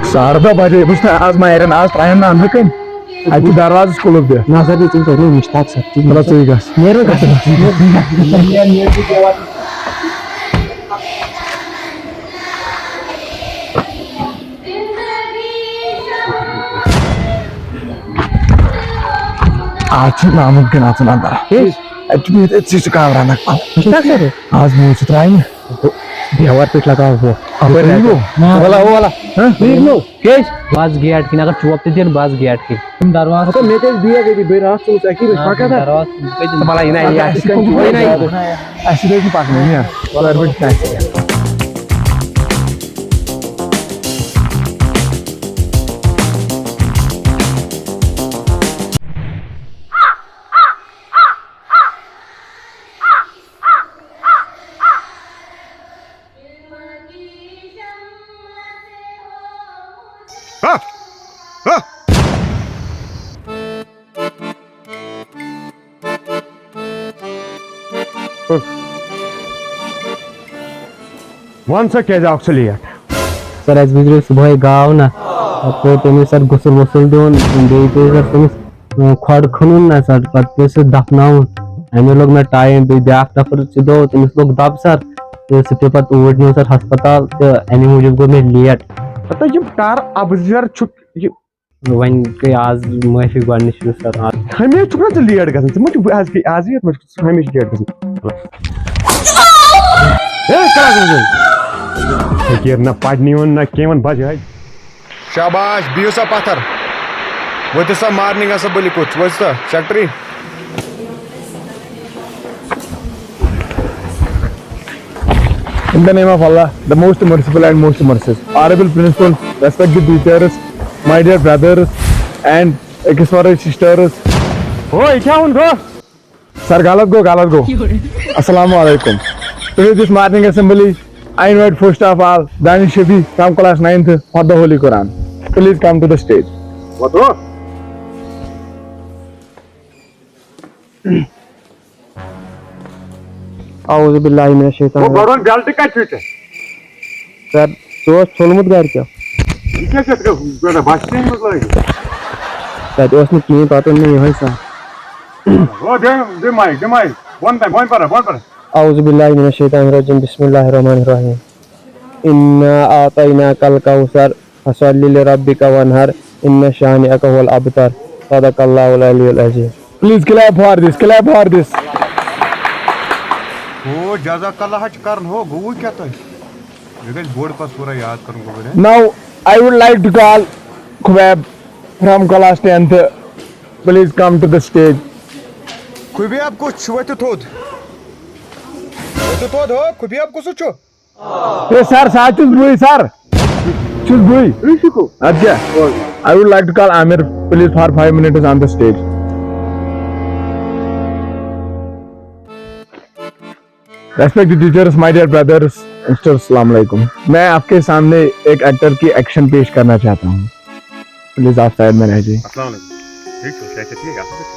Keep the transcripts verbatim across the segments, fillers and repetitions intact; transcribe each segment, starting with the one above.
ساڑٕ دَہ بجے، بہٕ چھُس نہٕ آز مارٮ۪ن، آز ترٛایَن نہٕ اَنٛدرٕ کَنۍ۔ اَتہِ چھُ دروازَس قُلُف دِتھ۔ نظر دِژٕم تۄہہِ، مےٚ وٕچھ تَتھ سَر۔ تُلہ ژٕے گژھ۔ نیرُن کَتھ؟ آز چھُ نامُمکِن اَژُن اَنٛدر۔ کیٛازِ؟ اَتہِ چھُ بِہِتھ أتھۍ سۭتۍ چھُ کانٛہہ رَنَکھ پَتہٕ۔ وٕچھ نا سَر؟ آز موٗد چھُ ترٛاونہِ۔ دیوار پٮ۪ٹھ لگاو ہُہ۔ اَپٲرۍ اَپٲرۍ رَنہِ۔ نہ۔ وَلا، وَلا۔ ہہ؟ نیٖرِو۔ کیٛازِ؟ بس گیٹ کِنۍ، اگر چوب تہِ دِن، بس گیٹ کِنۍ۔ تِم دروازٕ۔ ہَتہٕ مےٚ تہِ ٲسۍ بیگ ییٚتہِ، بٔرۍ راتھ سوٗز اَکی بَجہِ پَکان تَتھ۔ دروازٕ کٔتۍ دِن؟ مَلا، یہِ نہ، یہِ اَسہِ چھِ کَنہِ چوب۔ اَسہِ چھِ تٔتھۍ پَکنٕے، نیر۔ ژورِ بَجہِ چھِ اَسہِ۔ ہا! ہا! وَن سا، کیٛازِ آوُکھ ژٕ لیٹ؟ سَر، اَسہِ گُزریو صُبحٲے گاو نہ، پَتہٕ پیوٚو تٔمِس سَر غسل وسل دیُن، بیٚیہِ پیوٚو سَر تٔمِس، اۭں، کھۄڈ کھنُن نہ سَر، پَتہٕ پیوٚو سُہ دَفناوُن۔ اَمے لوٚگ نہ ٹایم، بیٚیہِ بیٛاکھ نفر سُہ دوٚپ، تٔمِس لوٚگ دَب سَر، تہٕ سُہ پیوٚو پَتہٕ اوٗرۍ نیوٗن سَر ہسپتال، تہٕ اَمے موٗجوٗب گوٚو مےٚ لیٹ۔ ہَتہٕ یِم ٹَر اَبزر چھُکھ، یہِ وۄنۍ گٔے آز معٲفی گۄڈٕنِچ چھُنہٕ سَر آز۔ ہمیشہِ چھُکھ نہ ژٕ لیٹ گژھان، ژٕ ما چھُکھ آز، آز یِتھ ما چھُکھ ژٕ ہمیشہِ لیٹ گژھان؟ ہے، کیٛاہ گوٚو؟ فقیٖر نہ پَرنہِ یِوان نہ کینٛہہ، وَن بَجہِ حج۔ شاباش، بِہِو سا پَتھر۔ وٲتِو سا مارنِنٛگ اَسَمبلی کوٚت چھُ؟ وٲتِو سا، secretary. In the name of Allah, the most merciful and most merciful. Honorable Principal, respected teachers, my dear brothers and أکِس وَرٲے sisters. ہو، یہِ کیٛاہ ووٚن گوٚو؟ سَر، غلط گوٚو، غلط گوٚو۔ السلام علیکم۔ Today this morning assembly, I invite first of all Danish Shafi from class ninth for the Holy Quran. Please come to the stage. وَتھو۔ اعوذ باللہ من الشیطان۔ گۄڈٕ وَن، بیلٹ کَتہِ چھُے ژےٚ؟ سَر، سُہ اوس ژھوٚلمُت گَرِ کیٛاہ؟ یہِ کیٛاہ چھِ اَتھ کَران؟ بَس ژےٚ منٛز لٲگِتھ۔ تَتہِ اوس نہٕ کِہیٖنۍ، پَتہٕ اوٚن مےٚ یِہوٚے سَر۔ او، دِ، دِ مایِک، دِ مایِک۔ وَن تَمہِ، وَن پَرا، وَن پَرا۔ اعوذ باللہ من الشیطان الرجیم، بسم اللہ الرحمن الرحیم۔ انا اعطیناک الکوثر، فصل لربک وانحر، ان شانئک هو الابتر۔ صدق اللہ العلی العظیم۔ Please clap for this, clap for this. او جزاک اللہ حظ چھُ کران، ہو گوٚو کیٛاہ تۄہہِ؟ مےٚ گژھِ بوٚڑ پتہٕ سورہ یاد کرُن گوٚبُر، ہے۔ Now I would like to call Khubab from class tenth. Please come to the stage. خُبیب کُس چھُ؟ ؤتھِو تھوٚد۔ ؤتھِو تھوٚد، ہو، خُبیب کُس چھُ؟ ہے سر، سُہ حظ چھُس بٕے سر۔ چھُس بٕے۔ اَدٕ کیٛاہ؟ I would like to call Amir, please, for five minutes on the stage. Respected teachers, my dear brothers, sisters, السلام علیکم۔ میں آپ کے سامنے ایک ایکٹر کی ایکشن پیش کرنا چاہتا ہوں۔ پلیز، آپ سائڈ میں رہ جائیے۔ السلام علیکم۔ ٹھیک چھو؟ صحت چھا ٹھیک؟ اصل پٲٹھۍ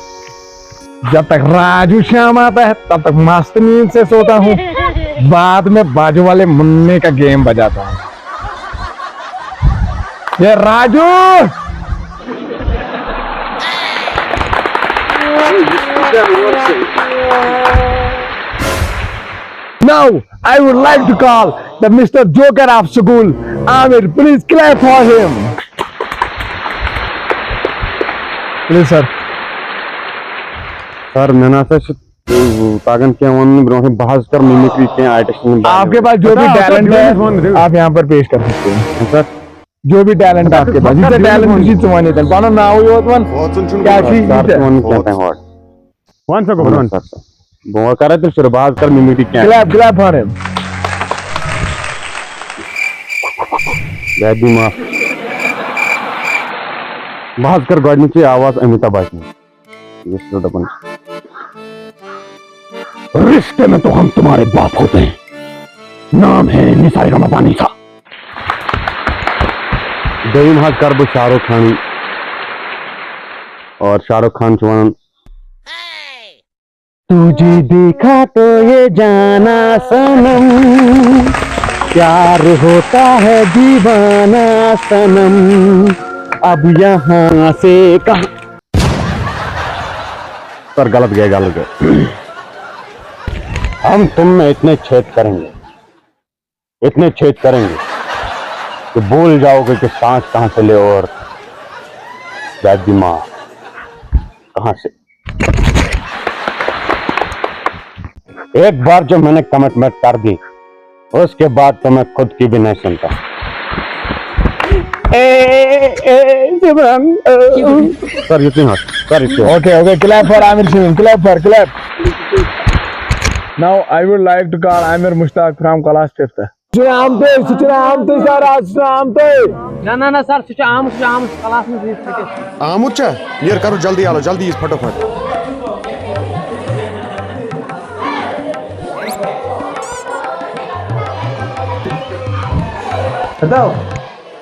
چھو؟ جب تک راجو شیام آتا ہے، تب تک مست نیند سے سوتا ہوں۔ بعد میں بازو والے منہ کا گیم بجاتا ہوں۔ یہ Raju! Now, I would like to call the Mister Joker of school, Amir. Please clap for him. Please, sir. سر، مےٚ نہ سا چھُ تَگان کینٛہہ وَنُن برٛونٛٹھٕے، بہٕ حظ کَرٕ مِمِکری کینٛہہ آرٹسٹَن ہُنٛد۔ آپ کے پاس جو بھی ٹیلنٹ ہے، آپ یہاں پر پیش کر سکتے ہیں۔ سر۔ جو بھی ٹیلنٹ آپ کے پاس، یہِ ژےٚ ٹیلنٹ چھُے ژٕ وَن ییٚتٮ۪ن، پَنُن ناوٕے یوت وَن۔ کیٛاہ چھُے یہِ ژےٚ؟ سر، ژٕ وَن کینٛہہ تام ہورٕ۔ وَن سا گوٚبُر، وَن۔ سر، سر۔ بہٕ وَنہٕ، کَرٕ تیٚلہِ شروٗع، بہٕ حظ کَرٕ مِمِکری کینٛہہ۔ Clap, clap for him. یہِ دِ معاف۔ بہٕ حظ کَرٕ گۄڈٕنِچی آواز امیتابھ بچن۔ یُس سُہ دَپان چھُ، "رشتے میں تو ہم تمہارے باپ ہوتے ہیں، نام ہے نثار رمضانی صاحب۔" دوٚیِم حظ کَرٕ بہٕ شاہ رُخ خانٕنۍ۔ اور شاہ رُخ خان چھُ وَنان، تجھے دیکھا تو یہ جانا صنم، प्यार होता है दीवाना सनम, अब यहाँ से कहाँ। सर, गलत गए, गलत गए। हम तुम में इतने छेद करेंगे, इतने छेद करेंगे कि भूल जाओगे कि सांस कहाँ से ले और दादी माँ कहाँ से। एक बार जो मैंने कमिटमेंट कर दी, उसके बाद तो मैं खुद की भी नहीं सुनता। ए, ए, ए, सिमरन, ए, सर, इतनी हद, सर, इतनी हद। Okay, okay, clap for Amir Shamim, clap for, clap. Now I would like to call Amir Mushtaq from class fifth. سُہ چھُنہٕ آمتُے، سُہ چھُنہٕ آمتُے، سر، آز چھُنہٕ آمتُے۔ نہ، نہ، نہ، سر، سُہ چھُ آمُت، سُہ چھُ آمُت، سُہ کلاس منٛز یِتھ پٲٹھۍ۔ آمُت چھا؟ ییر، کرو جلدی یلہٕ، جلدی یِیِو فٹوفٹ۔ ہتو،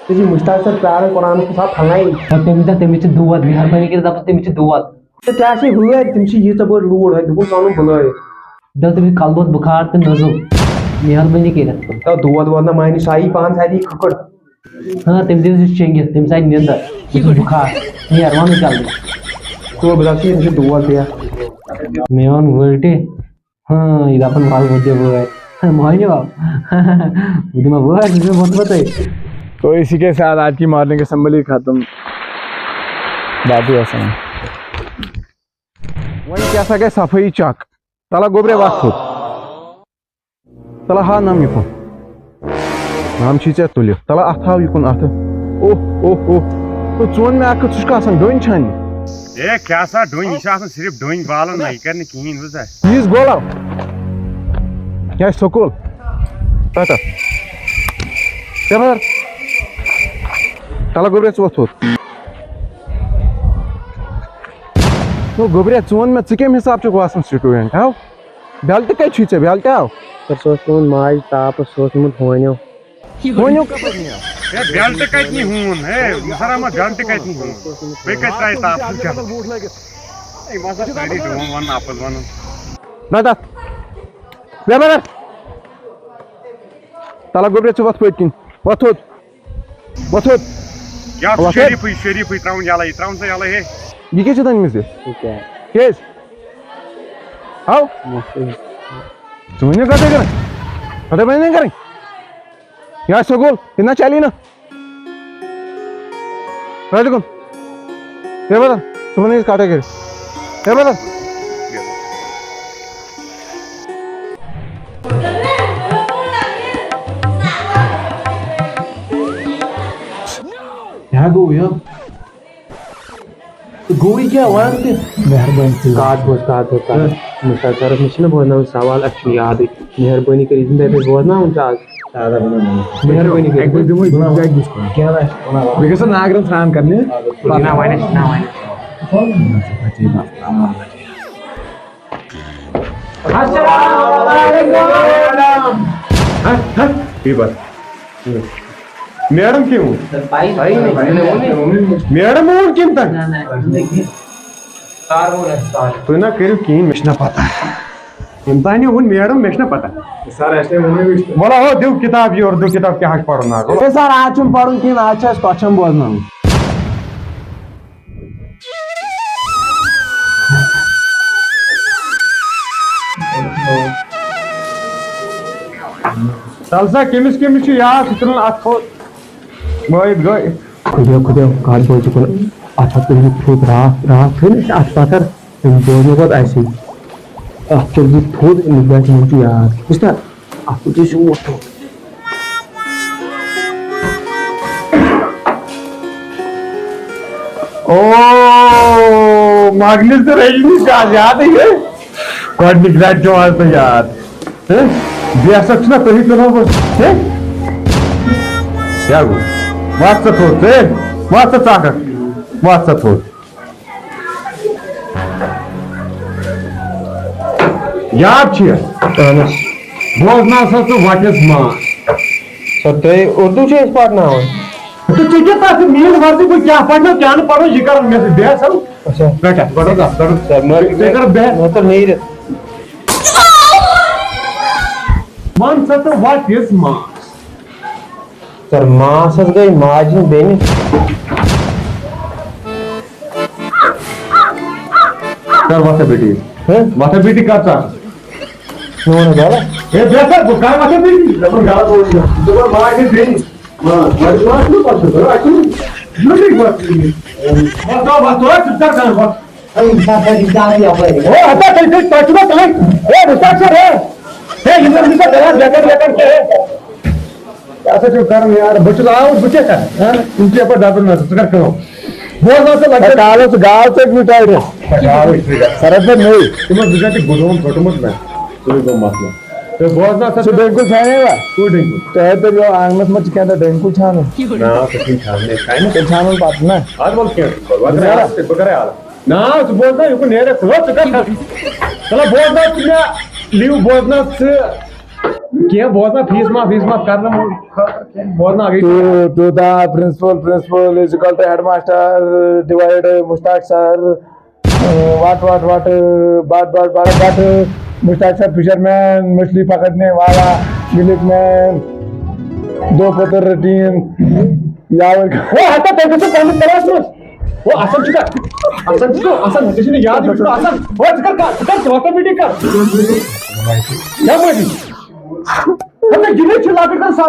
ژےٚ چھُے مُشتاق سر پیاران قرآنس کُن، سا پھلناوٕے۔ نہ، تٔمِس دَپ، تٔمِس چھِ دود، مہربٲنی کٔرِتھ دَپُس، تٔمِس چھِ دود۔ تہٕ ژےٚ آسہِ ہٲرۍ، تٔمِس چھِ ییٖژاہ بٔڑ لوٗر، ہے، دوٚپُن ژٕ اَنُن بُلٲوِتھ۔ دَپ تٔمِس کَلہٕ دود بُخار تہٕ نٔزٕل، مہربٲنی کٔرِتھ۔ تہٕ دود وود نہ مانی، سُہ آیی پانہٕ ساری کھٕکٕر۔ ہاں، تٔمۍ دِژ یہِ چنٛگِتھ، تٔمِس آیہِ نِندٕر، یہِ چھُ بُخار، نیر وَنُن جلدی۔ تو بہٕ دَپہٕ ژےٚ، أمِس چھُ دود بیٚیہِ۔ مےٚ ووٚن وٲلٹہِ، ہاں، یہِ دَپان وَل وۄنۍ دِ وٲرۍ۔ مٲنِو، بہٕ دِمہٕ وٲرۍ، بہٕ دِمہٕ وۄتھٕ وۄتھَے۔ تو اسی کے ساتھ آج کی مارننگ اسمبلی ختم۔ باقی وسلام۔ وۄنۍ کیٛاہ سا گژھِ صفٲیی چک؟ تَلہ گوٚبرے وَتھ تھوٚد۔ تَلہ ہا نَم یہِ کُن۔ نَم چھی ژےٚ تُلِتھ۔ تَلہ اَتھ ہاو یہِ کُن اَتھٕ۔ اوہ، اوہ، اوہ۔ تو ژٕ وَن مےٚ اَکھ کَتھ، ژٕ چھُکھ آسان ڈوٚنۍ چھانہِ؟ اے، کیٛاہ سا ڈوٚنۍ؟ یہِ چھِ آسان صرف ڈوٚنۍ والان، نہ یہِ کَرِ نہٕ کِہیٖنۍ، بوٗزتھا؟ یہِ چھِ گولا۔ یہِ آسہِ سکوٗل۔ پَتہ۔ ژےٚ بَر۔ تَلہ گوٚبرے ژٕ وۄتھ تھوٚد۔ تو گوٚبریا، ژٕ وَن مےٚ، ژٕ کَمہِ حساب چھُکھ باسان student، ہاو؟ بیلٹہٕ کَتہِ چھُے ژےٚ؟ بیلٹہٕ ہاو؟ سر، سُہ اوس تُہُنٛد ماجہِ تاپس، سُہ اوس نیومُت ہونیو۔ ہونیو کَپٲرۍ نِیو؟ ہے، بیلٹہٕ کَتہِ نی ہوٗن؟ ہے، مُسر احمد، بیلٹہٕ کَتہِ نی ہوٗن؟ بیٚیہِ کَتہِ ترٛایہِ تاپس؟ ہے، یِم ہسا سٲری ڈوٗن وَنان، اَپُز وَنان۔ نہ تَتھ۔ بیٚہہ بَرار۔ تَلہ گوٚبریا، ژٕ وۄتھ پٔتۍ کِنۍ۔ وۄتھ تھوٚد۔ وۄتھ تھوٚد۔ یا وۄتھ تھوٚد۔ شریٖفٕے، شریٖفٕے، ترٛاوُن یَلَے، یہِ ترٛاوُن سا یَلَے، ہے۔ یہِ کیٛاہ چھِ تَنہِ مٕژ یہِ؟ یہِ کیٛاہ؟ کیٛازِ؟ ہاو؟ مۄکھٕے۔ ژٕ ؤنِو کَتھ کَرٕنۍ؟ کَتھ بَنہِ کَرٕنۍ؟ یہِ آسہِ سکوٗل، یہِ نہ چَلی نہٕ۔ رَٹہِ کُن۔ ہے بدر، ژٕ بَنٲیِتھ کَٹٲے کٔرِتھ۔ ہے بدر۔ کیٛاہ گوٚو یہِ؟ تہٕ گوٚوٕے کیٛاہ؟ وَن تہِ۔ مہربٲنی کٔرِتھ۔ کَتھ بوز، کَتھ بوز، کَتھ۔ ہہ۔ مُشتاق سَرَس نِش چھِنہ بوزناوٕنۍ سوال، اَسہِ چھُنہٕ یادٕے۔ مہربٲنی کٔرِتھ، یِم تۄہہِ بوزناوُن چھِ آز۔ مہربٲنی کٔرِتھ۔ اَکہِ بَجہِ دِمو أسۍ بیٚیہِ کیٛاہ گژھِ؟ بیٚیہِ گژھِ نا ناگرَن سرٛان کَرنہِ۔ نہ، وَنٮ۪س، نہ، وَنٮ۪س۔ السلام علیکم۔ ہہ، ہہ، یہِ بَس۔ میڈم کیٛاہ ووٚن؟ میڈم ووٚن کٔمۍ تام؟ تُہۍ نہ کٔرِو کِہیٖنۍ، مےٚ چھِنہ پَتہ۔ ییٚمۍ تام ووٚن میڈم، مےٚ چھِنہ پَتہ۔ سر، اَسہِ نے ووٚنُے وٕچھ۔ وَلہٕ ہو، دِیِو کِتاب یورٕ، دِیِو کِتاب، کیٛاہ حظ چھِ پَرُن آز؟ ہے سر، آز چھُنہٕ پَرُن کِہیٖنۍ، آز چھِ اَسہِ question بوزناوٕنۍ۔ تَلہٕ سا، کٔمِس کٔمِس چھُ یاد، سُہ تُلُن اَتھ تھوٚد۔ وٲیِتھ گٔے۔ خۄدایا، خۄدایا، کَتھ بوزِ کُن؟ اَتھ ہا تُلہِ تھوٚد راتھ، راتھ تھٲے نہ اَسہِ اَتھ پَتھر، تٔمۍ بوز نہٕ پَتہٕ اَسہِ۔ اَتھ تُلہِ تھوٚد، أمِس باسہِ، مےٚ چھُ یاد۔ وٕچھ تہ، اَتھ تُلہِ زیوٗٹھ تھوٚد۔ او، مگنس تہٕ رجنی چھِ آز یادٕے، ہے؟ گۄڈٕنِچ لٹہِ چھُ آز تۄہہِ یاد۔ ہے؟ بیسک چھُنہ تُہی تُلہو بہٕ۔ ہے؟ کیٛاہ گوٚو؟ وَتھ سا تھوٚد، ہے؟ وَتھ سا ژٕ اکھ اکھ۔ وَتھ سا تھوٚد۔ یاد چھُ؟ اہن حظ۔ بوزناو سا ژٕ what is ماس۔ سر، تُہۍ اردو چھِ أسۍ پرناوان۔ تہٕ ژےٚ کیٛاہ تَتھ میٛٲنۍ مرضی، بہٕ کیٛاہ پرناو، کیٛاہ نہٕ پرناو، یہِ کران مےٚ سۭتۍ۔ بیٚہہ سا۔ اچھا۔ رٹھ، گۄڈٕ رٹھ، گۄڈٕ رٹھ۔ سر، مگر ژٕ کر بیٚہہ۔ مےٚ تُل نیٖرِتھ۔ وَن سا ژٕ what is ماس؟ ماس حظ گٔے ماجہِ ہٕنٛز بیٚنہِ۔ کر وۄتھ بیٹی؟ ہہ؟ وۄتھ بیٹی کر ژٕ؟ میون حظ بابا۔ ہے، بیٚہہ سا، بہٕ کر وۄتھ بیٹی؟ دَپان غلط اوس یہِ۔ دَپان ماجہِ ہٕنٛز بیٚنہِ۔ آ، ماجہِ ہٕنٛز بیٚنہِ، پَتہٕ چھُ ضروٗرت، اَسہِ چھُنہٕ یُتھُے وۄتھ۔ وۄتھ، وۄتھ، وۄتھ، ژٕ کر کر وۄتھ۔ ہے، یہِ چھا سا یہِ زیادٕ یَپٲرۍ؟ ہے، ہتا تُہۍ، تُہۍ، تۄہہِ چھُو نا تُہۍ؟ ہے، رُستاق صٲب، ہے۔ ہے، یِم زَن چھِ کران بیکار، بیکار کیٛاہ ہے؟ کیٛاہ سا چھُو کران یار؟ بہٕ چھُس آوُر، بہٕ کیٛاہ کرٕ؟ ہاں؟ یِم چھِ یَپٲرۍ دَپان مےٚ، ژٕ کر کٲم۔ بوز حظ ژٕ لَگہِ کالَس گاو ژٔٹمٕژ ٹایرِ۔ گاو ژٔٹمٕژ۔ سَرَس پٮ۪ٹھ نٔے۔ تِمَن زٕ گَنٹہٕ گُدوم پھوٚٹمُت مےٚ۔ سُے گوٚو مسلہٕ۔ تہٕ بوز نہ سا۔ سُہ ڈٔنۍ کُل چھانے وا؟ کُس ڈٔنۍ کُل؟ تۄہہِ تۄہہِ یہِ آنٛگنَس منٛز چھِ کینٛہہ تۄہہِ ڈٔنۍ کُل چھانُن۔ نہ، سُہ چھُنہٕ چھانُن، أسۍ کھاے نہٕ۔ تیٚلہِ چھانُن پَتہٕ نہ۔ اَدٕ وَلہٕ کینٛہہ چھُنہٕ پَرواے۔ بہٕ کَرٕ حالَس، بہٕ کَرٕ حالَس۔ نا، ژٕ بوز نا، یہِ کُن نیرَکھ ژٕ، ژٕ کر کر۔ چلو، بوز نا ژٕ مےٚ، لیو بوز نا ژٕ۔ کینٛہہ بوز نا، فیٖس ما، فیٖس ما کرنہٕ موٗجوٗب خٲطرٕ کینٛہہ بوز نا، اگے۔ To, to the principal, principal is equal to headmaster, divide Mushtaq sir, what, what, what, but, but, but, but, Mushtaq sir fisherman, مچھلی پکڑنے والا, ملک مین, دو پتر ٹیم, یاور۔ او، ہتا تیٚلہِ گژھو پننِس کلاس منٛز۔ او، اصل چھُ کتھ۔ اصل چھُ، اصل، ژےٚ چھُنہٕ یاد، یہِ چھُ اصل۔ او، ژٕ کر، ژٕ کر، ژٕ وۄتھ میٖٹِنٛگ کر۔ کیٛاہ میٖٹِنٛگ؟ ہتا یہِ نہٕ چھُ لۄکٕٹ کر سا،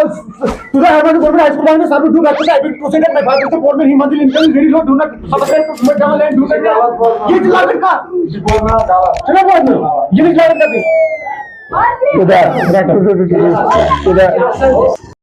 تُہۍ ہیوان گورمنٹ ہاے سکول والٮ۪ن sir do back to back to second my father سے فور مین ہی منزل income very low do not subscribe my channel and do back. یہ چھ لۄکٕٹ کر۔ چھُنہ بوزنہٕ؟ یہِ نہٕ لۄکٕٹ کر۔ خدا۔ خدا۔